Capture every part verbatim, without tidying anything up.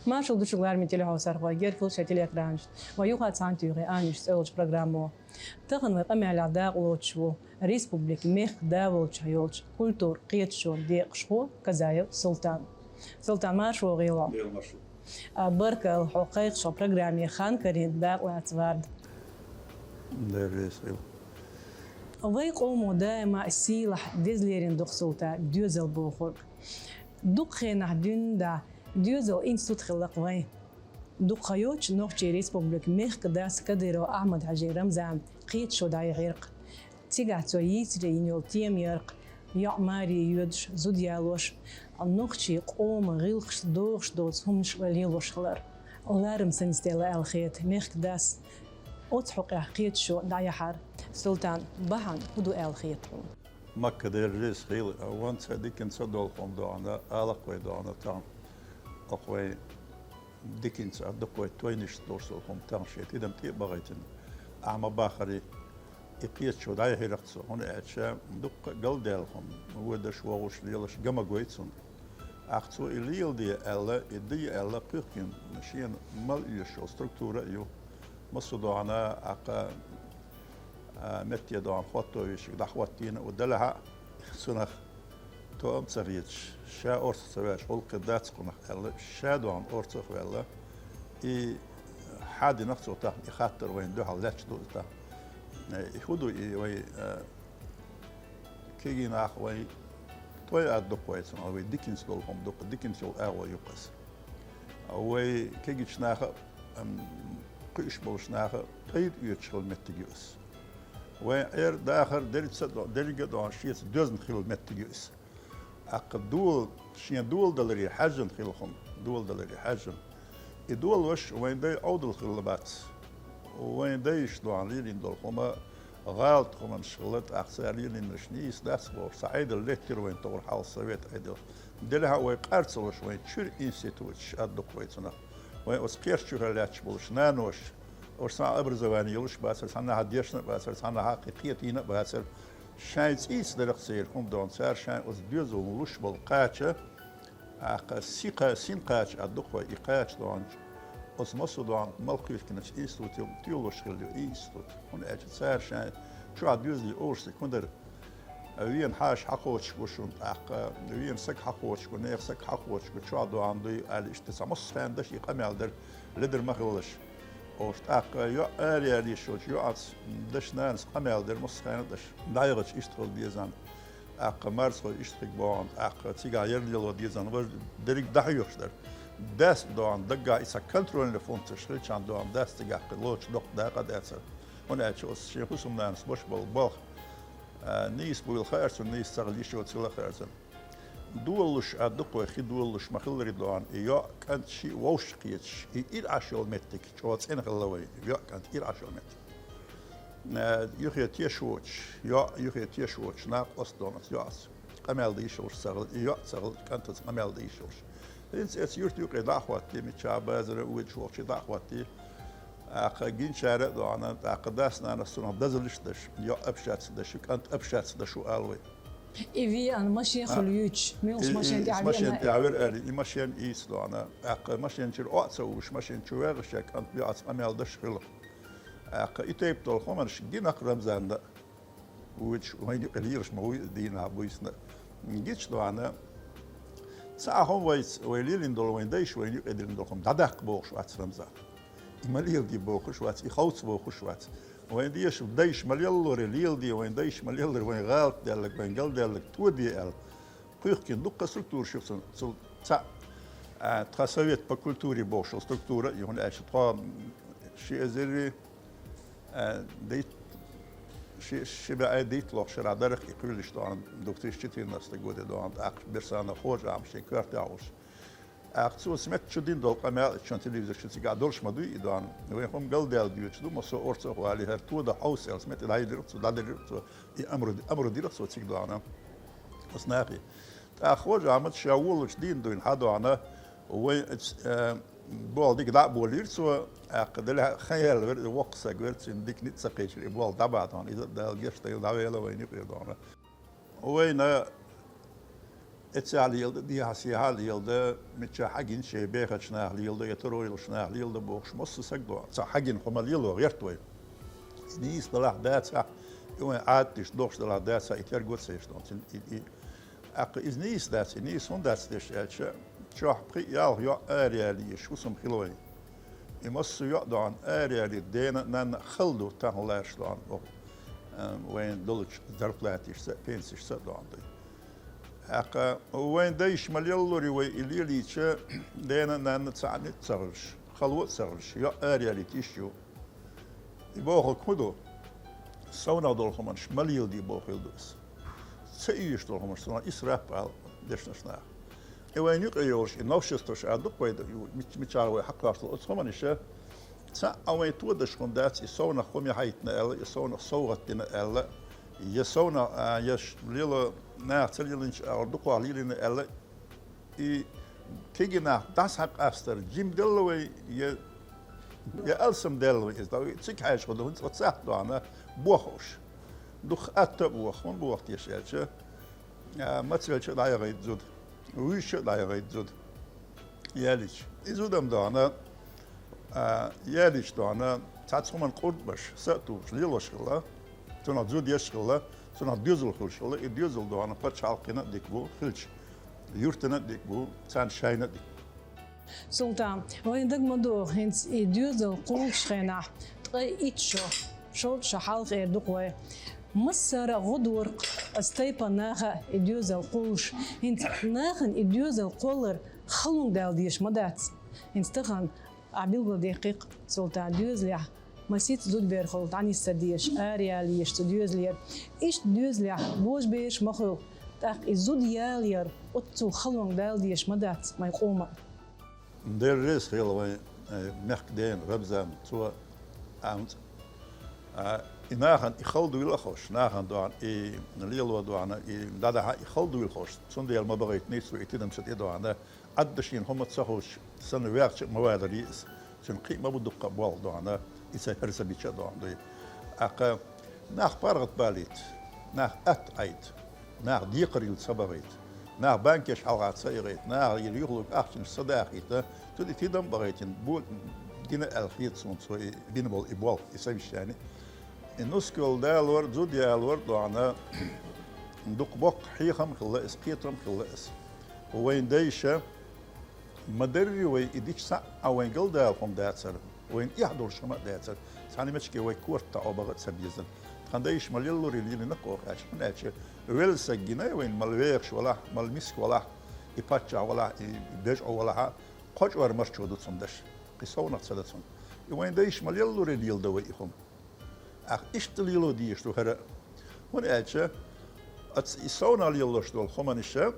Маршал ду шуьга, лараме телехьовсархой, герга хила шоай телеэкранашта вай юха цхьана туьйхи «Аннаш» цӀи йолча программо. Тахан вай къамаьлах дакъа лоцуш ву республика мехка да волчохь йолчу культура кхеташонан декъашхо Казаев Султан. Султан, марша вогӀийла хьо. Дела марша. А, баркалла хьо кхайкхачу программе хан карийна, дакъа лаца варда. Дела реза хуьлда. Вай къомо даима а сийлахь, деза лерина ду-кх, Султан, доьзал бохург. Дукха хенахь дуьйна да, доьзал институт хилла-кх вайн. Дукха ха йоццуш Нохчийн Республика мехка дас Кадыров Ахьмад-Хьаьжин Рамзана кхеташо дӀаяьхьира-кх. Цигахь цо йийцаре йина йолу тема яра-кх йоӀ маре йоьдуш, зуда ялош, нохчийн къоман гӀиллакхашца догӀуш доцу хӀуманаш лелош хилар. Ларам санна стелла аьлла хета мехка дас оцу хьокъехь кхеташо дӀаяьхьар. Султан, бахьана хӀун ду аьлла хета хьуна? Макка, Дела реза хуьлда, вайн цхьа диканца долу хӀума дохьуна, алакх вай дохьуна тахана. Оха вай диканца а дукха вай тойнаш долуш долу хӀума тахана шен тидам тӀе а бахийтина. Ахьа ма-баххара, и кхеташо дӀаяьхьира-кх цо, хӀунда аьлча дуккха а галдаьлла хӀума, вон даш, вогӀуш, лелаш ган ма гой цунна. ТӀаккха цо и леладе аьлла, и де аьлла, кхойкхина шена мел оьшуш йолу структура а ю. Массо а дохьуна, тӀаккха, а, метте дохьуна хӀотто вешиг дӀахӀоттийна а ву, делахь а цунах тоам ца хеташ, ша орцах ца ваьлча гӀуллакх хир дац кхунах аьлла, ша дохьуна орцах а ваьлла. И хьадина-кх цо тахана, и хаттар вайна дуьхьал лаьтташ ду тахана. Э, и хӀун ду и вай, э, кегий нах вай, той а дукха вай цунах, вай диканца долу хӀума дукха, диканца йолу агӀо ю-кх иза. Вай кегийчу наха а, ам, кхуьуш болчу наха а пайда оьцуш хилла меттиг ю иза. Вайн Ӏер-дахар деррица а до-, деррига а дохьуна шеца доьзна хилла меттиг ю иза. ТӀаккха дола, шен доладаларе хьаьжжина хилла хӀума, доладаларе хьаьжжина. И долош вайн дай Ӏовдал хилла бац. Вайн дайша дохьуна лелийна долу хӀума гӀалат хӀуманаш хилла, тӀаккха цара лелийнарш нийса дац бохуш, цхьа Ӏедал леттира вайн тохара хьалха, совет Ӏедал. Делахь а вай къар ца луш, вайн чуьра институташ а дукха вай цунах. Вайн оцу кхерч чуьра лаьтташ болуш наноша, уьш цхьа образование йолуш бацара, цхьаннахьа дешна а бацара, цхьаннахьа кхин кхетийна а бацара. Шайн цӀийца дара-кх церан хӀума дохьуна, цара шайн оцу доьзална луш болу кхача, тӀаккха син кха-, син кхача а дукха вай и кхача дохьуна, оцу массо а дохьуна мел кхоьхкинарш институт тоьлуш хилла ю и институт. ХӀунда аьлча цара шайн чохь доьзале олуш дерг хӀун дара? Вена хьаша хьакхочуш ву шуна, тӀаккха вена саг хьакхочуш ву, нехан саг хьакхочуш ву, чохь дохьуна дуй аьлла, иштта цхьа массо а хенахь даш и къамел дара, ледар ма хилалаш. Ош тӀаккха йоӀ араяьлла йиш йолчу йоӀаца даш-нанас къамел дара массо а хенахь даш. ДӀаяхача иштта хила деза. ТӀаккха марзхой иштта хиг бохьуна, тӀаккха цигахь яра лело деза, важа дерриг дӀахьоьхуш дара. Дас дохьуна даггахь и цхьа контрольный функцеш хилчахьана дохьуна дас цигахь кхин лоцуш доккха дакъа а дацара. ХӀунда аьлча оцу шен хӀусамнанас баш болу болх, а, нийса буйла хаьара цунна, нийса ца хила йиш йоцу хила хаьара цунна. Долалуш а дукха вай хи долалуш ма-хиллара дохьуна, и йоӀ, кӀант шиъ вовшах кхеташ, и ира Ӏаш йолу меттиг, чӀогӀа цӀена хилла вай, йоӀ, кӀант ира Ӏаш йолу меттиг. Э, юххе теш воцуш, йоӀ, юххе теш воцуш, накъост дохьуна оцу йоӀаца къамел дан йиш йолуш ца хилла, и йоӀ ца хилла, кӀантаца къамел дан йиш йолуш. ХӀинца эцу юьртан юкъе дӀа а хӀоттий, миччахьа базара а, вуьйцуш волчу дӀа а хӀоттий, тӀаккха гинчара а дохьуна, тӀаккха дас-нанас цунах дозаллаш а деш, йоӀ общаться деш, кӀант общаться деш ву ала вай. И веана машен хуьлуьйтуш, муьлхачу машен тӀехь машен веана? ТӀехь вера аьлла, и машен ийца дохьуна. ТӀаккха машен чуьра оӀ ца уьш, машен чу вегӀаш, кӀант йоӀаца къамел деш хилла. ТӀаккха и тайпа долу хӀуманаш гина-кх Рамзанна а. Вуьйцуш, вайна юкъе лелаш ма вуй дийнахь буьйсанна. Гича дохьуна, цхьа хӀума вайца, вай лелийна долу, вайн дайша вайна юкъе диллина долу хӀума дӀадаккха бохуш вац Рамзан. И ма леладе бохуш вац, и ховца бохуш вац. Вайн деша дайша ма леллалуре леладе, вайн дайша ма леллалуре вайн гӀалат даьлларг, вайн гал даьлларг тоде аьлла. Кхойкхина дуккха структураш ю цу-, цул цхьаъ, а, тхан Совет по культуре бохуш йолу структура а ю, хӀунда аьлча тхо ши эзар, а, дейт-, ши, ши бӀе дейтталгӀа шарахь дара-кх и кхуьйлуш дохьуна, две тысячи четырнадцатом году дохьуна, тӀаккха Берсанов Ходжа-Ахьмад шен коьртехь волуш. ТӀаккха цо смет чу дина долу къамел, чун телевизор чу цигахь долуш ма дуй и дохьуна. Вайн хӀума галдаьлла доьдуш ду, массо а орцах а валий, хӀара тодан хьовса аьлла, смет дӀайиллира-кх цо, дӀадиллира-кх цо, и амру-, амру дира-кх цо цига дохьуна. Оцу нахе. ТӀаккха Ходжа-Ахьмад ша волучу дийна дуйна хьан дохьуна, вайн, э, болу дика дӀа а болийра цо, тӀаккха делахь а хан яьлла вара, воккха саг вара, цуьнан дика ницкъ ца кхечира, и болу дӀабахьа дохьуна, иза а Дала гечдойла, дӀавелла вайна юкъера дохьуна. Вайна Эццахь леладу, дехьа-сехьа леладу, миччахь хьагина шайн бехачу наха леладу, я таро йолуш наха леладу бохуш, массо а саг до. Цхьа хьагина хӀума лело гӀерта вай. Нийса далахь дацахь, и вайн Ӏадаташ дохуш далахь дацахь, и терго ца еш долу. Цуьнан и, и, тӀаккха иза нийса дац, и нийса хӀунда дац деш аьлча, чохь пхи а ялх йоӀ араяьлла еш, хӀусам хила вайн. И массо а йоӀ доӀана араяьлла дена а, нанна а хала ду, тахана лаьраш доӀана боху, а, вайн долчу зарплаташца а, пенсешца а доӀана ду. ТӀаккха вайн дайша ма-леллура вай и лелийча, дена а, нанна а цхьаъ ницкъ ца хуьлуш, хало а ца хуьлуш, йоӀ араяьллийта йиш ю. И бохург хӀун ду? Совнах долу хӀуманаш ма леладе бохийла ду аса. Ца оьшуш долу хӀуманаш, цунах исраф ала дешнаш наха. И вайна юкъе йолуш, и новшестваш а дукха вай ду, мич-, мичара вай хьакхош долу оцу хӀуманаша, цхьаъ а вайн тодаш хӀума дац, и совнах хӀума яхьийтина аьлла, и совнах совгӀат дина аьлла, я совнах, а, я ш-, лело наха ца лелийначу агӀор дукхох лелийна аьлла, и кегий нах дӀасакъастар жима делла вай, я, я алсам делла вай иза. Цига хьаьжча хӀун ду, хӀинца оцу сахьт доӀана бохуш. Дукха атта а боху, хӀунда боху теша аьлча, а, мацвелча а дӀаяхийта зуда, вуьйшича а дӀаяхийта зуда. Ялича. И зуда-м доӀана, а, ялича доӀана, цхьацца хӀуманна къурд беш, са а тухуш, лелош хилла, цунах зуда еш хилла, цунах доьзал хуьлуш хилла, и доьзал доӀана пачхьалкхана а дика бу, хилча юьртана а дика бу, царна шайна а дика бу. Султан, вайн дага ма догӀу, хӀинца и доьзал кхуллучу хенахь, ткъе итт шо, шовзткъа шо хьалха эр ду-кх вай. Массара а гӀо дора-кх оцу тайпана наха а и доьзал кхуллуш. ХӀинца нахана и доьзал кхоллар халонга дала дезаш ма дац. ХӀинца тахана ахь билгалдаьккхи-кх, Султан, доьзалехь масийтта зудаберхалла дӀанисса дезаш, араяла езаш цу доьзалера. Иштта доьзалехь божабераш ма хуьлу, тӀаккха и зуда ялаяр оццул халонга дала дезаш ма дац вайн къоман. Дерриг а хила вайн, э, мехкан дена Рабзан, цо аьлла, а, и нахана и хала дуйла а хууш, нахана доӀана, и лело доӀана, и дӀадахьа и хала дуйла хууш, цундела ма бахийта нийса ву и тидам цу тӀе доӀана, Ӏадда шена хӀума ца хуучу санна ваьхча а ма валаре иза, цуьнан кхин а ма бу дуккха а болх доӀана, и ца хӀара ца бича а доӀана дуй. ТӀаккха нах паргӀатбалийта, нах атта Ӏайта, нах декхарийлаца ца бахийта, нах банкеш хьалха ца эгӀийта, нахера юхалург ахчанаш ца дахийта, цу тӀе тидам а бахийтина, бу-, дина аьлла хета суна цо и бина болу и болх, и совещание. И нускал далор, зуда ялор доӀана, дукха боккха хьехам а хилла иза, кхетам а хилла иза. Вайн дайша, ма-дарра вай и дича схьа а вайн галдала хӀума дацара, вайна эхь долуш хӀума а дацара, цхьана меттиге вай корта таӀо баха а ца безара. Тхан дайша ма-леллура лелийна-кх оха аьлча, хӀунда аьлча велла саг гина вайна мала вехаш валахь, мала миска валахь, и паччахь валахь, и бежа Ӏу валахь а, кхо чкъор марчо ду цунна даш, кхин совнах ца дан цунна. И вайн дайша ма-леллура леладо вай и хӀума. Ах, иштта лело дезаш ду хӀара а. ХӀунда аьлча, оцу и совнах лелош долу хӀуманаша,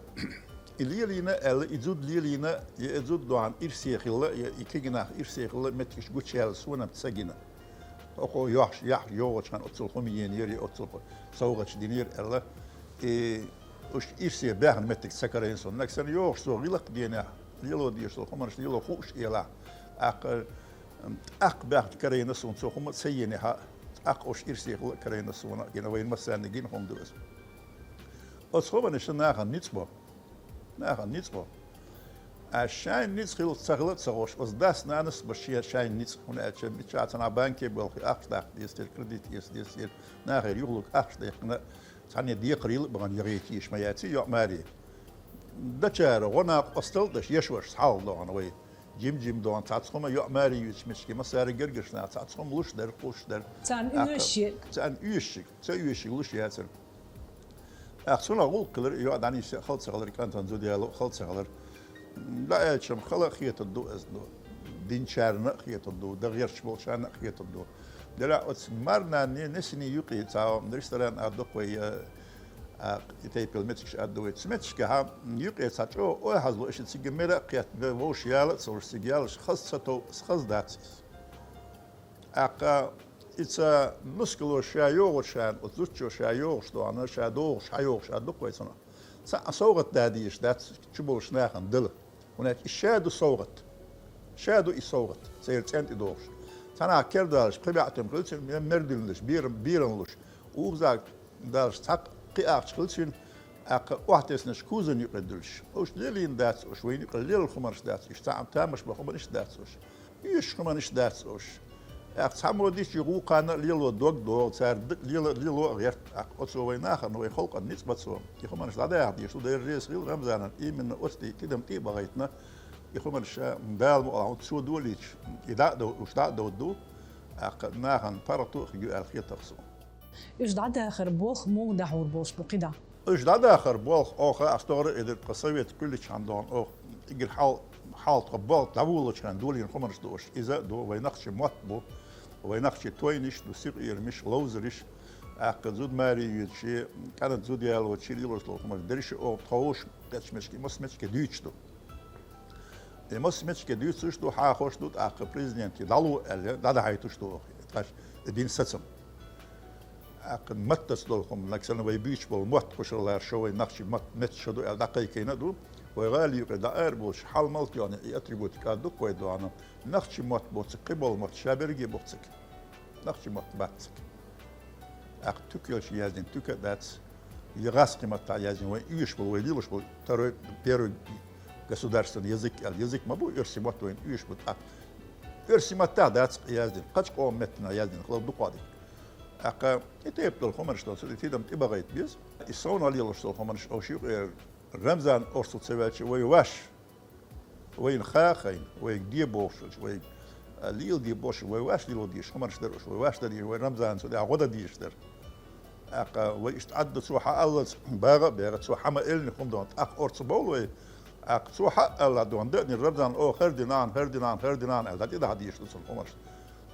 и лелийна аьлла, и зуда лелийна, я и зуда доӀана ирсе хилла, я и кегий нах ирсе хилла, меттигаш гучаяьлла сона-м ца гина. Оха йохьуш, яхь йогӀучхьана оццул хӀума енера, я оццул совгӀаташ динера аьлла, и уьш ирсе баьхна меттиг ца карийна суна. Нагахь санна йогӀуш цо гӀиллакх денехь, лело дезаш долу хӀуманаш лело хууш элахь, тӀаккха ТӀаккха баьхна карийна суна цо хӀума ца енехь а, тӀаккха уьш ирсе хилла карийна суна, гина вайна массарна гина хӀума ду иза. Оцу хӀуманаша нахана ницкъ бо. Нахана ницкъ бо. Аш шайна ницкъ хила ца хила а ца хууш, оцу дас-нанас а бо шен шайна ницкъ, хӀунда аьлча миччахьа цхьана банке болхий ахча даккха деза тера, кредит эца деза тера, нахера юхалург ахча даьккхина, цхьанне декхарийлаца а бахана яхийта йиш ма яц, йоӀ маре. Дачара гӀо накъостал а даш, ешварш схьалха доӀана вай. Жим-жим доӀана цхьацца хӀума йоӀ маре юьйцуш миччахьа массара а гергарчу наха цхьацца хӀума луш дара, кхуссуш дара. Царна оьшуш ерг. Царна оьшуш ерг, ца оьшуш ерг луш яцара. ТӀаккха цунах гӀуллакх хилира, йоӀ дӀанисъян хала ца хилира, кӀантана зуда яло а хала ца хилира. ДӀааьлча-м хала а хетар ду иза, ду. Динчарна а хетар ду, дан гӀерташ болчарна а хетар ду. Делахь оцу марнанне, несане юкъе цхьа ресторан а доккху вай, а, и тайпа йолу меттигаш а ду вай. Цу меттигашкахьа юкъе цхьа чӀогӀа ой хьазло, иштта цига мера а кхетта, вовшах яла а ца луш, цига ялаш хаза ца тов, хаза дац иза. ТӀаккха и ца нускало ша йогӀучарна, оцу зудчо ша йогӀуш доӀана, ша догӀуш, хьайогӀуш а дукха вай цунах. Цхьа а совгӀат да дезаш дац чу болуш нахана дала. ХӀунда аьлча и ша ду совгӀат. Ша ду и совгӀат, церан цӀен тӀе догӀуш. Цхьанхьа кердалаш, пхи баьӀтим хилла цуьнан, мер дуьллуш, берам, берам луш. Укхаза далаш цхьа кхин ахча хилла цуьнан, ТӀаккха охьатеснарш кузан юкъе дуьллуш. Уж лелийна дац уж, вайна юкъе лелла хӀуманаш дац уж, цхьа а тамаш бо хӀуманаш дац уж. Уьш хӀуманаш дац уж. ТӀаккха цхьа мо дичи гӀукханна а лело дог догӀу, цара д-, лела-, лело а гӀерт. ТӀаккха оцо вай нахана, вай халкъана ницкъ бацо, и хӀуманаш дӀадаха дезаш ду, дера реза хила Рамзанан, именно оцу тӀе тидам тӀе а бахийтина, и хӀуманаш, а, Дала мукъалахь, цо долийча, и дӀа а дов-, уж дӀа а довду, тӀаккха нахана паргӀато а хир ю аьлла хетар суна. Уж дӀадахар болх муха дӀахьур болуш бу кхидӀа? Уж дӀадахар болх оха, ас тохара а элира, тхан совет кхуьлличхьана догӀна оха, игира хьал-, хьал тхан болх дӀаволалучхьана долийна хӀуманаш ду уж. Иза а ду, вай нохчий мотт бу, вай нохчий тойнаш ду, сиха ирамаш, ловзараш, тӀаккха зуда маре йоьдучи, кӀанат зуда ялочи лелош долу хӀуманаш, дерриш а оха тховш кхечмечки, массамечки дуьйцуш ду. И массамечки дуьйцуш ду, хьахош ду, тӀаккха президенте дӀало аьлла, дӀадахьийтуш ду оха, тхаьш и дина сацам. ТӀаккха маттаца долу хӀума, нагахь санна вай буьйцуш болу мотт кхушарлар шо вай нохчий мотт метташ ду аьлла дӀакхайкхийна а ду, вай гӀала юкъе дӀа ара болуш хьал малтоьхна и атрибутика а дукха вай догӀна, нохчий мотт боцург кхин болу мотт ша берриге а бохцург. Нохчий мотт бацциг. ТӀаккха туька елча яздина туька а дац. Я гӀазкхи маттахь яздина, вайн оьшуш болу, вай лелош болу второй, первый государственный язык аьлла. Язык ма бу оьрсийн мотт вайн оьшуш бу, тӀаккха оьрсийн маттахь дац яздина, кхечу къоман меттанахь яздина хилар дукха дика. ТӀаккха и тайпа долу хӀуманаш долу, цу тӀе тидам тӀе бахийта беза. И совнаха лелош долу хӀуманаш, оха юкъера Рамзан орцо ца ваьлча, вай ваш Вайна ха а хайна, вайга де бохуш, вайга, а, лела де бохуш, вай ваьш лело дезаш хӀуманаш дара уьш, вай ваьш дан дезаш, вай Рамзана цу тӀехь гӀо дан дезаш дара. ТӀаккха вай иштта Ӏадда цо хьааллалц багӀа а бегӀа, цо хьа ма-эллинехь хӀума дона, тӀаккха орца бовлу вай. ТӀаккха цо хьаалла дона дан а дина, Рамзана оха хӀара динан, хӀара динан, хӀара динан аьлла, дӀа тӀе дахьа дезаш ду цунна хӀуманаш.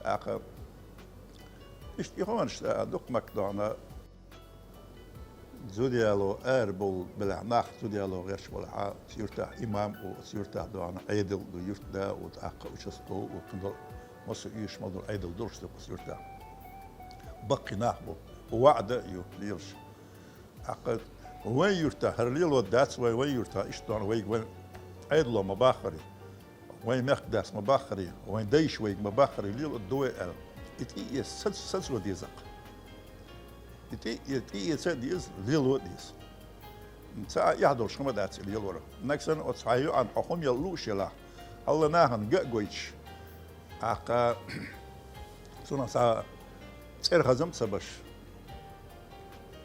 ТӀаккха иштта и хӀуманаш, а, дукха мак дона. Зуда яло арабовла белахь, нах зуда яло гӀерташ балахь, оцу юьртахь имам а ву, оцу юьртахь дона Ӏедал а ду, юьртда а ву, тӀаккха участковый а ву, кхин долу массо а оьшуш ма-дарра Ӏедал долуш ду оцу юьртахь. Баккхий нах бу, ваӀда а ю лелаш. ТӀаккха вайн юьртахь хӀара лело дац вай, вайн юьртахь иштта дона вайга вайн Ӏедало ма-баххара. Вайн мехкдас ма-баххара, вайн дайша вайга ма-баххара, лело а ду вай аьлла. И тӀеэца сац-, сацо деза-кх. И тӀе-, и тӀеэца а деза, лело а деза. Цхьа а эхь долуш хӀума дац и лелор. Нагахь санна оцу хьайн йоӀана хьо хӀума яла лууш елахь, хьалла нахана ган а гойтуш, тӀаккха цунах цхьа цӀерхазам а ца беш,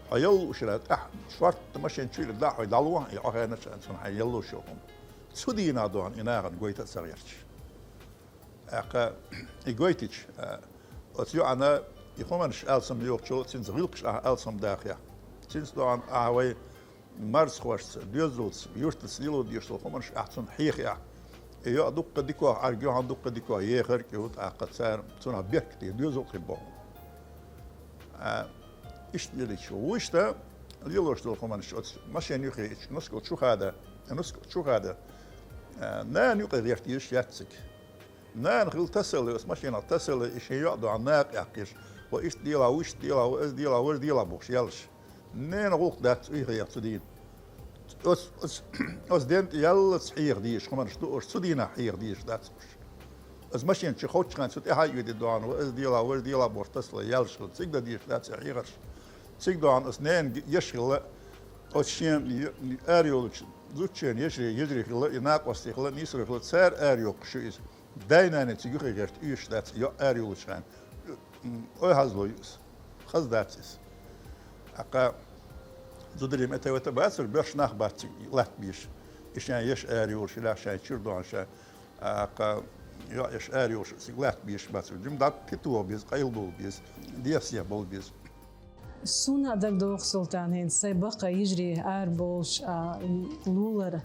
хьо яла лууш елахь, тӀаьхьа шортта машен чуьйра дӀа а хьой, дӀалохьа, и хьо хенаш а цунах хьайн яла лууш йолу хӀума. Цу дийнахь дона и нахана гойта а ца гӀерташ. ТӀаккха и гойтича, а, оцу йоӀана и хӀуманаш алсам йохучул, цуьнца гӀиллакхаш ахьа алсам даха. Цуьнца дона ахьа вай марзхошца, доьзалца, юьртаца лело дезаш долу хӀуманаш ахьа цунна хьехийта. И йоӀ дуккха дикох, Ӏарга йоьхьан дуккха дикох ехарг а ю, тӀаккха цара цунах беркате, доьзал а хир боху. А, иштта лелийча, вуьшта лелош долу хӀуманаш оцу машен юххе ича, нускал чу хада, нускал чу хада, а, нана юкъе гӀерта езаш яц цига. Нана хила тасалла, оцу машенах тасалла, и шен йоӀ дона накъа яьккхиш, ва иштта делахь, вуьшта делахь, ва иза делахь, важа делахь бохуш яьллаш. Ненан гӀуллакх дац уьйхьех цу дийна. Оцу, оцу, оцу ден тӀе яллалц хьеха дезаш хӀуманаш ду уьш, цу дийнахь хьеха дезаш дац уьш. Оцу машен чу хоьттучхьана цу тӀаьхьа а оьдий дона, ва иза делахь, важа делахь бохуш тасалла яьллаш хилла, цига дан дезаш дац и хьехарш. Цига дона оцу ненан еш хилла, оцу шен й-, ара йолчу зудчийн ешарий, йижарий хилла, и накъостий хилла, нийсарий хилла, цара ара йоккхуш ю иза. Дай-наной цига юххе гӀерта оьшуш дац, йоӀ ара йолучхьана. М, ойхьазло ю иза. Хаза дац иза. ТӀаккха зударий мета-вета бацара, боьрша нах бац цига латта безаш. И шайн еш ара йолуш, и лаьхьа шайн чуьра дона шайн. ТӀаккха йоӀ еш ара йолуш цига латта безаш бацара. Жимма дӀа пито беза, къайла бовла беза, дехсехь бовла беза. Суна а дагадогӀу, Султан, хӀинца сайн баккхий йижарий арабовлуш, а, лулара,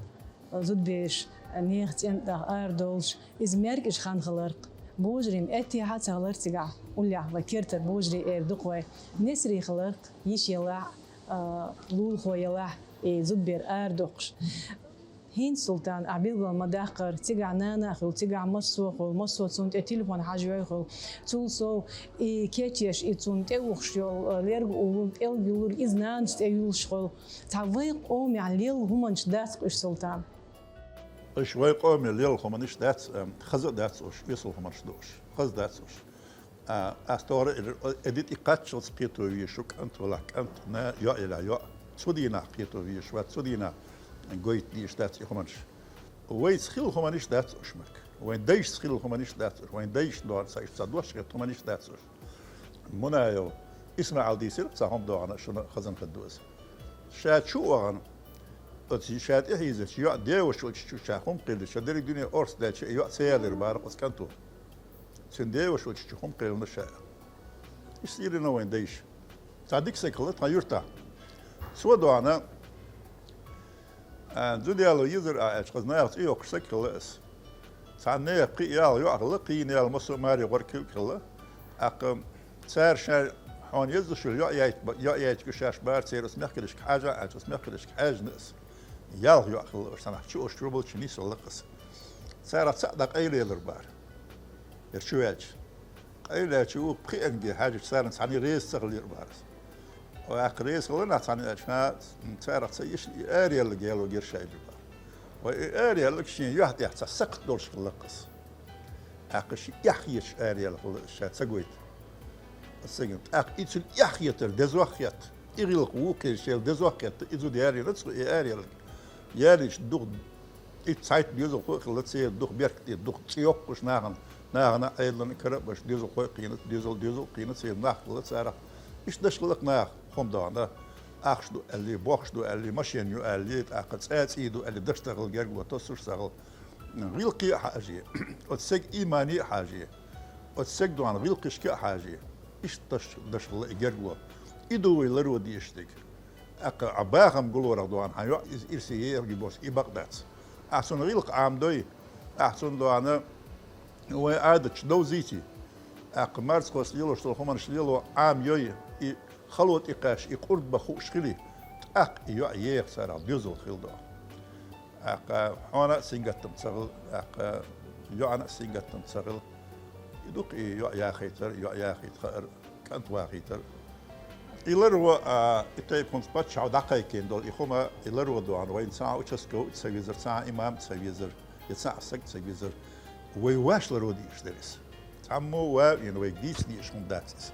зудабераш, а, нехан цӀен тӀехь арадовлуш, иза маьркӀажа хан хиларх, божарийн аьттехьа а ца хилар цигахь, уллехь вай кертара божарий эр ду-кх вай, несарий хиларх, йиша елахь, а, лулахо елахь, и зудабер арадоккхуш. ХӀинца, Султан, ахь билгал ма-даккхара, цигахь нана а хуьлу, цигахь массо а хуьлу, массо а цунна тӀе телефон хьажа йой хуьлу. Цул сов, и кечъеш, и цунна тӀе ухуш йолу, э, лерга уллург, пӀелг юллург, иза нанас тӀе юллуш хуьлу. Цхьа вайн къомехь лелла хӀуманаш дац-кх уьш, Султан? Уьш вайн къомехь лелла хӀуманаш дац, э, хаза а дац уьш, оьсал хӀуманаш ду уьш, хаза дац уьш. А, ас тохара эр, э, ди тӀе кхаччалц кхето веза шу, кӀант валахь кӀант, на, йоӀ елахь йоӀ. Цу дийнахьа кхето везаш вац, цу дийнахьа гойтта дезаш дац и хӀуманаш. Вайца хилла хӀуманаш дац уж, Марк. Вайн дайшца хилла хӀуманаш дац уж. Вайн дайшца доагӀа ца, иштта ца дош хетта хӀуманаш дац уж. Мунаев ИсмаӀала дийцира цхьа хӀума доагӀа, шуна хазанхьа доза. Ша чу а вахана, оцу ша тӀехьийзача йоӀ девашвалча чу ша хӀума кхийлича, дерриг дуьне орц даьлча, и йоӀ ца ялийра бахара оцу кӀанто. Цуьнан девашвалча чу хӀума кхийлина ша. Иштта ийрина вайн дайша. Цхьа дика саг хилла тхан юьртахь. Цо доагӀа, а, зуда яло езар ахь аьлча, хаза нахаца и йоккхуш саг хилла ас. Цхьана нехан пхи ял йоӀ хилла, кхийна ял массо а маре гӀорг хилла. ТӀаккха цара ша хьона еза шуьла йоӀ яйт-, йоӀ яйтаргья шаьш бахара церан, ас мехкаршка хьажа аьлча, ас мехкаршка хьаьжна ас. Ялх йоӀ хилла уж, цхьанахь чу ош чу болчу нийсвелла ас. Царах цхьаъ дӀакъайлаелар бахара. Яра чу ваьлча. Къайлаьлча ву пхиъанге хьаьжча царна цхьаьна реза ца хилира бахара ас. Вай, тӀаккха реза хилла нах цхьаьна аьлча, хӀа, царах ца йиш и араяллаг яло гира ша ижа бахара. Вай, и араяллаг шен юьхь тӀехь цхьа сакхт долуш хилла ас. ТӀаккха ши эхь хеташ араелла хилла ша ца гойту. Ас ца гина. ТӀаккха и цуьнан эхь хетар дезох хетта. И гӀиллакх вукхерчаьрца дезох хетта, и зуда ярийна цо и араяллаг. Ярийча дукха, и цхьайтта доьзалхой а хилла церан, дукха беркате, дукха цӀе йоккхуш нахана, нахана Ӏедална кара а беш, доьзалхой а кхийна, доьзал, доьзал а кхийна церан нах хилла царах. Иштта даш хилла нах, хӀума доагӀа, ахча ду аьллий, бохча ду аьллий, машен ю аьллий, тӀаккха цӀа цӀий ду аьллий, даш ца хилла герго, тосуш ца хилла. ГӀиллакхе а хьажий, оцу сага имане а хьажий, оцу сага доагӀа гӀиллакхашка а хьажий. Иштта даш, даш хилла и герго. И ду вай ларван дезаш дерг. ТӀаккха а бахам гулорах доагӀа хьан йоӀ иза ирсе егӀаргий бохуш, и бакъ дац. Ахь цунна гӀиллакх Ӏамадой, ахь цунна доагӀа вайн Ӏадаташ довзийтий. ТӀаккха марзхошца лелош долу хӀуманаш лело Ӏамайой, и хало тӀекхаьчча, и къурд бан хууш хилий, тӀаккха и йоӀ еха царах доьзал хилла доагӀа. ТӀаккха хьона а сингаттам ца хилла, тӀаккха йоӀана а сингаттам ца хилла. И ду-кх и йоӀ яхийтар, йоӀ яхийта хаар, кӀант вахийтар. И ларво, а, и тайпа хӀуманца паччахьо дӀакхайкхийна долу и хӀума, и ларво доагӀа вайна цхьа а участковый а ца везар, цхьа а имам а ца везар, я цхьа а саг а ца везар. Вай ваьш ларво дезаш дара иза. Цхьаммо а ван а вийна, вайга дийца дезаш хӀума дац иза.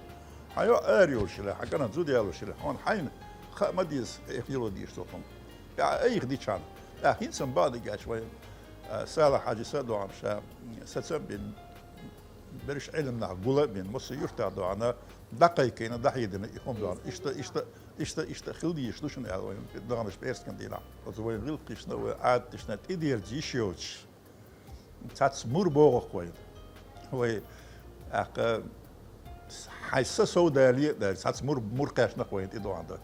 Хьан йоӀ ара йолуш хилахь, хьан кӀант зуда ялош хилахь, хьуна хьайна хаа ма деза, айхьа лело дезаш долу хӀума. ТӀаккха айхьа дичхьана, тӀаккха хӀинца-м бакъдерг аьлча вайн, а, Салахь-Хьаьжас а доагӀа ша, сацам а бина, берриш Ӏилманах гул а бина, массо а юьртахь доагӀа, дӀакхайкхийна, дӀахьедина и хӀума доагӀа. Иштта, иштта, иштта, иштта хила дезаш ду шуна аьлла вайн даханчу пӀераскан дийнахь. Оцу вайн гӀиллакхашна, вайн Ӏадаташна тӀедерза йиш йоцуш. Цхьацца мур богӀу-кх вайна. Вай, тӀаккха, хьайн са сов дале а дале, цхьацца мур, мур кхаьчна-кх вайна тӀедоагӀа дан.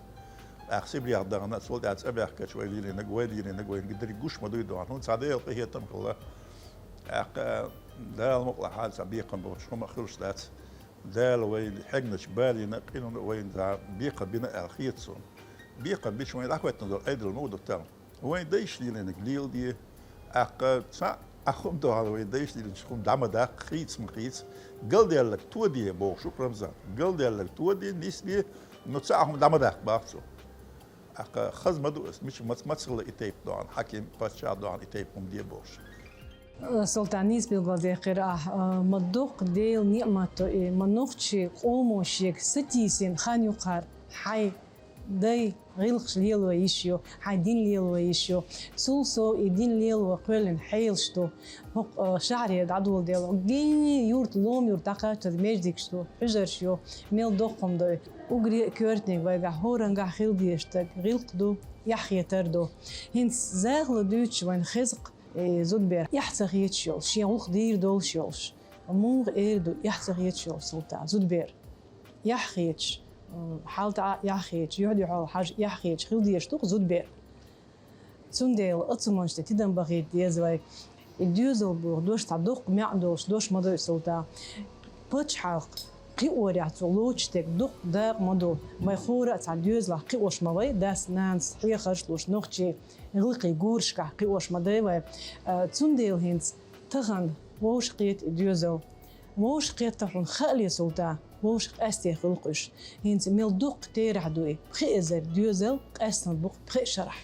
ТӀаккха Сибрех дахана, цул тӀаьхьа цӀа баьхкича вай лелийнарг, вай лелийнарг вайна дерриг гуш ма дуй доагӀа. ХӀунда, цхьа Делан къинхетам хилла. ТӀаккха, Дала мукъалахь, цхьа бекхам болуш хӀума а хуьлуш дац. Дала вай хьегначу балина а, къинойна а вайна цхьа бекхам бина аьлла хета суна. Бекхам бича вайна дӀахӀоьттина долу Ӏедал муха ду тахана? Вайн дайша лелийнарг леладе, тӀаккха цхьа а хӀума доагӀа вайн дайша лелийначу хӀума дӀа ма даккха, хийца ма хийца. Галдаьлларг тоде бохуш ву-кх Рамзан. Галдаьлларг тоде, нисде, ну цхьа а хӀума дӀа ма даккха боху цо. ТӀаккха хаза ма ду аса, мича мац-, мацалла и тайпа доагӀа, хьаким, паччахь доагӀа и тайпа хӀума де бохуш. Султан, нийса билгалдаьккхира ахь, а, ма дукха Делан неӀмат ду и, ма нохчийн къомо шега сатийсина хан ю-кх хӀара, хьайн дай гӀиллакхаш лело йиш ю, хьайн дин лело йиш ю. Цул сов и дин лело кхоьллина хьелаш ду. ХӀокху, а, шахьаре дӀадоладелла, генний юрт, лома юрт дӀакхаччалц маьждигаш ду, хьуьжарш ю, мел доккха хӀума ду и. Уггаре а коьртаниг вайгахь хӀораннахь хила дезаш дерг гӀиллакх ду, эхь хетар ду. ХӀинца захало дуьйцуш вайна хеза-кх и зудбер эхь ца хеташ йолуш, шен гӀуллакх дийр долуш йолуш. Муха эр ду эхь ца хеташ йолуш, Султан, зудбер? Эхь хеташ, м, хьалта а эхь хеташ, юьхь-дуьхьал хьажа эхь хеташ хила дезаш ду-кх зудбер. Цундела оцу хӀуманаш тӀе тидам бахийта деза вай. И доьзал боху дош цхьа доккха маьӀна долуш дош ма ду и, Султан. Пачхьалкх кхиорехь цо лоцуш дерг дукха дакъа ма ду. Вай хӀора а цхьана доьзалехь кхиош ма вай, дас-нанас хьехарш а луш, нохчийн гӀиллакхийн гурашкахь кхиош ма дай вай. А, цундела хӀинца тахана вовшахкхета и доьзал. Вовшахкхетта хьуна хаале, Султан, вовшах къаьсте хуьлу-кх уьш. ХӀинца мел дуккха терахь ду и, пхи эзар доьзал къаьстина бу-кх пхи шарахь.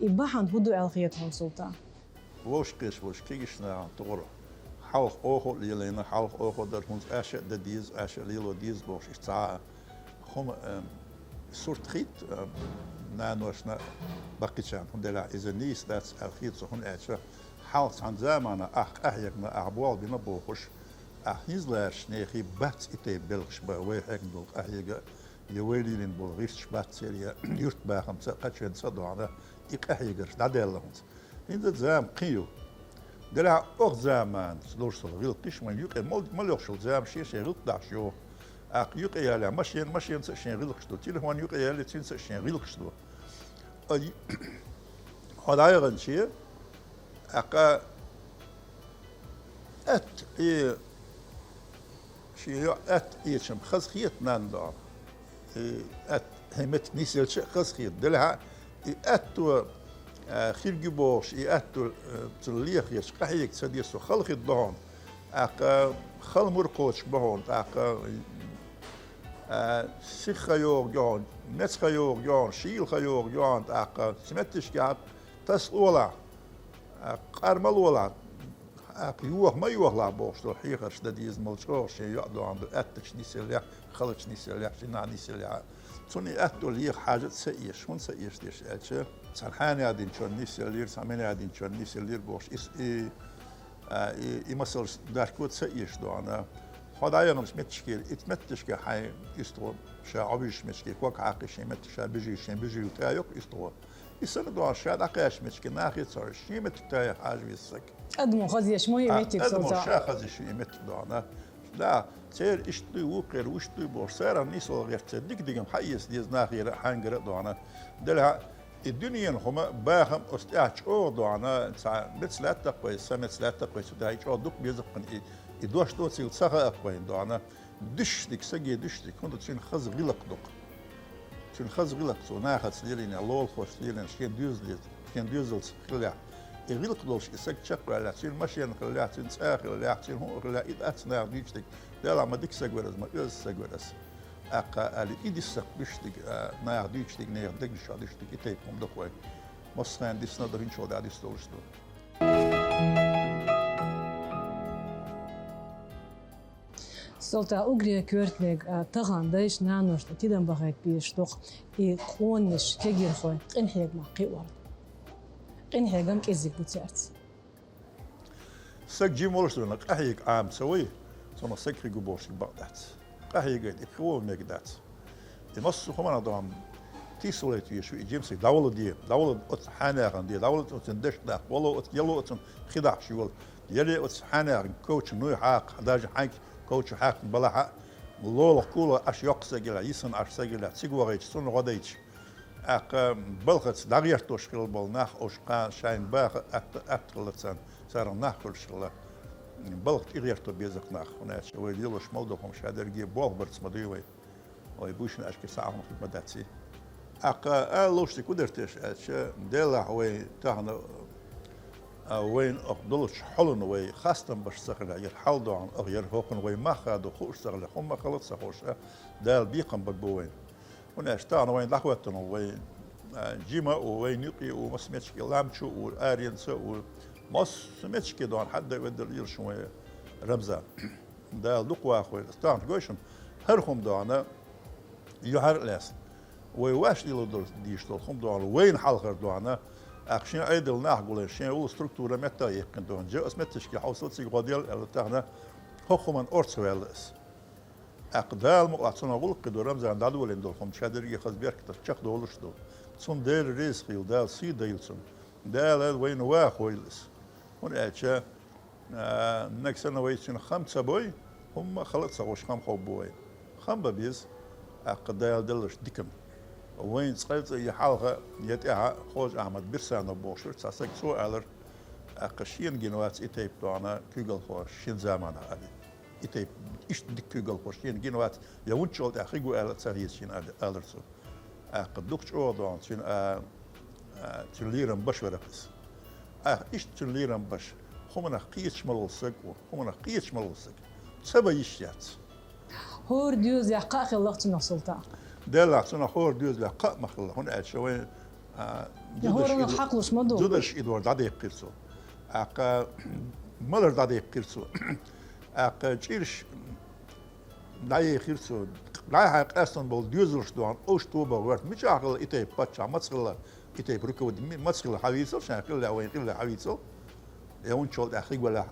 И бахьана хӀун ду аьлла хета хьуна, Султан? Вовшахкхеташ волчу кегийчу нахана тохара хьалха оха а лелийна, хьалха оха а дара, хӀунда аша а дан деза, аша а лело деза бохуш, иштта цхьа а хӀума, эм, Сурт хийт, э, наношна баккхийчарна, хӀунда аьлча иза нийса дац аьлла хет сона, хӀунда аьлча хьалха цхьан замана ахь къахьегна, ахь болх бина бохуш, ахь хӀинзаларча нехан бац и тайпа белхаш бан, вай хьегна долу къахьега, я вай лелийна болу гӀирсаш бац церан, я юьртбахамца а, кхачанца а дохьана, и къахьегарш дӀадаьлла хӀинца. ХӀинца зама кхин ю. Делахь оха заманца долуш долу гӀиллакхаш вайн юкъе мал-, мал йохуш йолу зама шен-шен гӀиллакх дахьаш йоху. ТӀаккха юкъе ялахь машен, машенца а шен гӀиллакхаш ду. Телефон юкъе ялахь, цуьнца а шен гӀиллакхаш ду. Ай, хьо дӀаяханче, тӀаккха атта и шен йоӀ атта Ӏечам хаза хета нанна дохьа. И атта хьайн меттиг нисъелча а хаза хета. Делахь и атто, а, хирг ю бохуш, и атто, а, цунна лехахеташ къахьега ца деза, со хала хир ду хьуна. ТӀаккха хала мур кхочуш бу хьуна, тӀаккха, а, сиха йогӀу ю хьуна, меца йогӀу ю хьуна, шийла йогӀу ю хьуна, тӀаккха цу меттигашкахь тасалолахь, а, къар ма лолахь, а, йоха ма йохалахь бохуш долу хьехарш дан деза мел чӀогӀа шен йоӀ дохьана ду, аттачу нисъеллехь, халачу нисъеллехь, жинахь нисъеллехь. Цунна и атто леха хьажа а ца эша, хӀунда ца эша деш аьлча, цхьана хьенех динчунна нисъеллера, цхьана минех динчунна нисъеллера бохуш, и, и, а, и, и масалш дарко ца эша дохьана. Хьо дӀаяханчу меттигашкара, итт меттигашка хьайн истхо ша Ӏовижачу меттигашкара ког хьакхий шен меттиг ша бижий, шен бижийла тӀе йоккху истхо. И санна дохьана ша дӀакхаьчча меттигашкара нахе ца хьоьжуш, шен меттиг тӀе яха хьажа веза саг. Адамо хазъеш ма ю А, меттиг адамо соцу. Ша хазъеш ю и меттиг дохьана. Да, церан иштта дуй, вукхеран вуьшта дуй бохуш, царах нийсвала гӀерта ца дика дигам хьаэца деза нахера а, хьаьнгара а дохьана. Делахь и дуьненан хӀума, бахам оцу тӀехь чӀогӀа дохьана, цхьа меца лаьттакх вай, са меца лаьттакх вай, цу тӀехь и чӀогӀа дукха беза-кх вайн, и, и дош доцийла ца хаьа-кх вайна дохьана. Дуьсуш дика, саге дуьсуш дика, хӀунда цуьнан хаза гӀиллакх ду-кх. Цуьнан хаза гӀиллакх цо нахаца лелийна, лулахошца лелийна, шен доьзалца, шен доьзалца хиллехь. И гӀиллакх долуш и саг чекхваьллехь, цуьнан машена хиллехь, цуьнан цӀа хиллехь, цуьнан хӀуъа хиллехь, и дац наха дуьйцуш дерг. Делахь ма дика саг вара иза, ма оьзда саг вара иза. ТӀаккха аьлла, и дисса-кх дуьсуш дерг, а, наха дуьйцуш дерг, нехан дегнаш чохь дуьсуш дерг, и тайпа хӀума ду-кх вайн. Массарна диссина а ду, хӀинцачул дӀа дисса долуш ду. Султан, уггаре коьртаниг, а, тахана дайша, наношна тидам бахийта безаш ду-кх и къонанаш, кегийрхой къинхьегамах кхиорна. Къинхьегам кӀезиг бу цаьрца. Саг жима волуш дуьйна, къахьега Ӏама ца вай, цунах саг хир ву бохуш бакъ дац. Къахьегайта и кхио мега дац. И массо а хӀуманах дохьана тийсалайта везаш ву и жима саг. ДӀавала де, дӀавала оцу хьенехана де, дӀавала оцу дешнах, вало оцу, яло оцу хи дахьаш йола. Яле оцу хьенехана ковча нуй хьакха, даже хьайга ковча хьаькхна балахь а, лолахь кулахь Ӏаш йоккха саг елахь, йисина Ӏаш саг елахь, цига вахийташ, цунна гӀо дайташ. ТӀаккха балхаца дӀагӀертош хилла болу нах, уьш кхана шайна баха атта, атта хилла царна, царах нах хуьлуш хилла. Балха тӀегӀерто беза-кх нах, хӀунда аьлча вай лелош мел долу хӀума ша дерриге болх барца ма дуй вай. Вай буьйсанна аьшка схьа а хӀума хир ма дац и. ТӀаккха ала лууш дерг хӀун дара теша аьлча, делахь вай тахана, а, вайна оха долчу хьолана вай хастам беш ца хилахь, яра хьал дохьана оха, яра хӀокхунна вай мах хадо хууш ца хилахь, хӀумма хала а ца хууш а, Дала бекхам бан бу вайна. ХӀунда аьлча тахана вайна дӀахӀоьттина ву вай, а, жима а ву, вайна юкъе а ву, массо а меттигашка, лам чу а ву, аренца а ву, массо а меттигашка дохьана хьаьдда-ведда лелаш ву вай Рамзан. Дала дукха вахавойла. Тахана гой шуна, хӀара хӀума дохьана, юьхьар а лаьцна, вай ваьш лело долу, дийш долу хӀума дохьана, вайна хьалхара дохьана, тӀаккха шен Ӏедал нах гулйина, шен вула структура меттах а яьккхина дохьана, жа аса меттигашка хьовсал, цига гӀо дел аьлла, тахана хӀокху хӀуманна орца ваьлла аса. ТӀаккха Дала мукъалахь цунах гӀуллакх хир ду, Рамзана дӀадолийна долу хӀума ша дерриге хаза беркатах чекхдолуш ду. Цунна Дела реза хуьлда, Дала сий дойла цунна. Дала вайна вахавойла иза. ХӀунда аьлча, а, нагахь санна вай цуьнан хам ца бой, хӀумма а хала а ца гӀуш хам хов бу вайна. Хам бан беза, тӀаккха Дала деллачу диканна. Вайна цкъа а цкъа я хьалха, я тӀаьхьа Хожа-Ахьмад Бирсанов бохуш вара цхьа саг, цо алара, тӀаккха шена гина вац и тайпа дохьана куьйгалхо шен заманахь аьлла. И тайпа, иштта дика куьйгалхо шена гина вац, я вунччалла тӀехь хиг ву аьлла а ца хета шена аьлла, алара цо. ТӀаккха дукха чӀогӀа дохьана цуьнан, а, а, цуьнан лерам беш вара иза. ТӀаккха иштта цуьнан лерам беш, хӀуманах кхеташ ма волу саг ву, хӀуманах кхеташ ма волу саг. Ца бан йиш яц. ХӀора доьзалехь кхаъ хилла-кх цунах, Султан? Деллахь, цунах хӀора доьзалехь кхаъ ма хилла, хӀунда аьлча вайн, а, я хӀоранах хьакхалуш ма ду. Зударш и дора дӀадаьккхира цо. ТӀаккха малар дӀадаьккхира цо. ТӀаккха чӀираш дӀаехира цо, ДӀай-хьай къаьстан болу доьзалш доьгӀна, уьш тоба гӀерта. Мичахь хилла и тайпа паччахь, маца хилла и тайпа руководитель, маца хилла хьан вийцал, шайн хилла вайн хилла хьан вийцал. Я вон чул тӀаьхьа хиг валахь.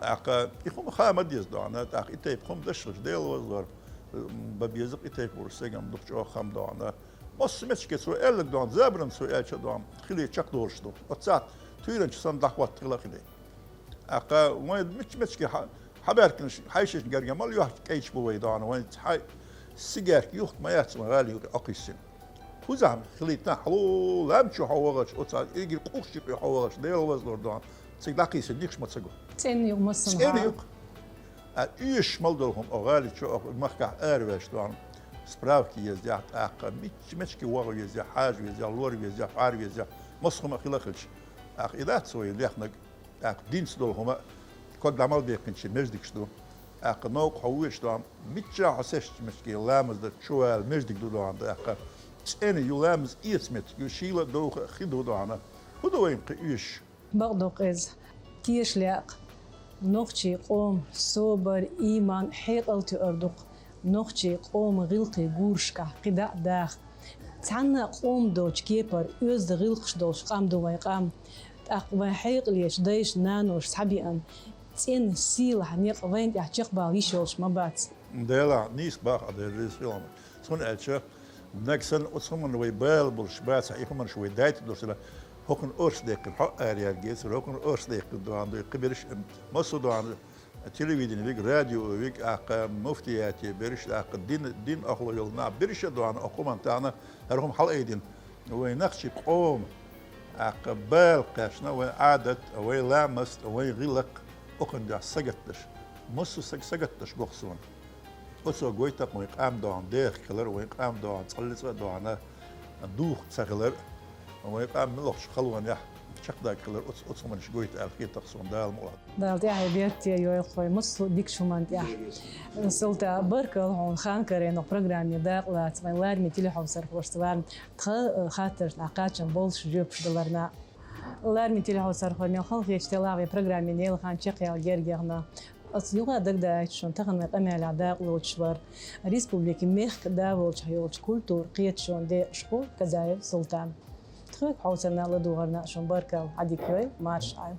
ТӀаккха и хӀума хаа ма деза доьгӀна, тӀаккха и тайпа хӀума дашхалча Дела вазлор, бан беза и тайпа ур сегам дух чӀогӀа хам доьгӀна. Массо меттигашка цо аьлларг доьгӀна, забаран цо аьлча доьгӀна, хилий чекхдолуш ду. Оццахь туьйранча санна дӀахӀотта хила хилий. ТӀаккха вайн мичча меттигашка хьа-, хьабаьхкинарш хьайшашна герга мала юьхь кӀайча бу вай доьгӀна, вайн цхьа сигарка юхк ма яц вайн гӀала юкъе Ӏокхиссина. Кхузахь хилийтина хьало лам чу хьо вахалча, оцу игира къухчу юкъе хьо вахалча, Дела вазлор доьгӀна, цига дӀакхийсина нихаш ма ца го. ЦӀена ю массанхьа. ЦӀена ю. А оьшуш мел долу хӀума оха гӀали чу, оха махкахь араваьлча доьгӀна, справка еза, тӀаккха мичча меттигашка ваха веза, хьажа веза, лора веза, хьара веза, массо хӀума хила хилча. ТӀаккха и дац вай лехнарг, тӀаккха динца долу хӀума, ког дӀа мел беккхинчу маьждигаш ду. ТӀаккха новкъа хьо воьдуш доьгӀна, миччахь хьо сестачу меттиге ламаз дан чувала маьждиг ду доьгӀна, тӀаккха цӀена ю, ламаз эца меттиг ю, шийла а, довха а хи ду доьгӀна. ХӀун ду вайна кхин оьшуш? Бакъду-кх иза. Теша лаьа-кх нохчийн къоман собар, ийман, хьекъал тоьар ду-кх нохчийн къоман гӀиллакхийн гурашкахь кхидӀа а даха. Цхьанна а къоман долчу кепара оьзда гӀиллакхаш долуш къам ду вайн къам. ТӀаккха вайн хьекъалечу дайша, наноша схьабеана цӀена, сийлахь некъ вайна тӀехь чекхбала йиш йолуш ма бац. Делахь, нийса боху Ӏа, Дела реза хуьлда хьуна. Цундела аьлча, нагахь санна оцу хӀуманна вай бала болуш бацахь, и хӀуманаш вай дайтина долуш дара, хӀокхунна орца даьккхина, хьо араяьлла гецара, хӀокхунна орца даьккхина доьгӀна ду, кхиберш, массо а доьгӀна, телевидени вига, радио вига, тӀаккха муфтияте берш, тӀаккха дин, дин ахло йолу нах берш а доьгӀна, оха хӀуманна тахана хӀара хӀума хьалаайдина. Вайн нохчийн къоман, тӀаккха бала кхаьчна, вайн Ӏадат, вайн ламаст, вайн гӀиллакх, оцунна тӀехь сагатдеш. Массо а сага сагатдеш боху суна. Оцо гойту-кх вайн къам доьгӀна дехка хилар, вайн къам доьгӀна цкъа а, цкъа а доьгӀна духку ца хилар, вайн къам муьлххачу халонехь чекхдаг хилар, оцу, оцу хӀуманаш гойту аьлла хета-кх суна, Дала мукъ лахь. Дала тӀаьхье беркате йойла-кх вай массо а дикачу хӀуманна тӀехь. Султан, баркалла хьуна, хан карийна программе дакъалаца вайн лараме телехьовсархошца варна, тхан, э, хаттаршна кхаччалц болуш жоьпаш даларна. Лараме телехьовсархой, мел халахетачу делахь вайн программе леррина хан чекхъяла герга яхна. Аса юха а дагадаийта шуна, тахана вайн къамелехь дакъалоцуш вара республикин мехкан да волчохь йолчу культуран, кхеташонан декъашхо Казаев Султан. Тхоьга хьовсарна а, ладугӀарна а шуна баркалла, Ӏадика йойла, марша Ӏойла.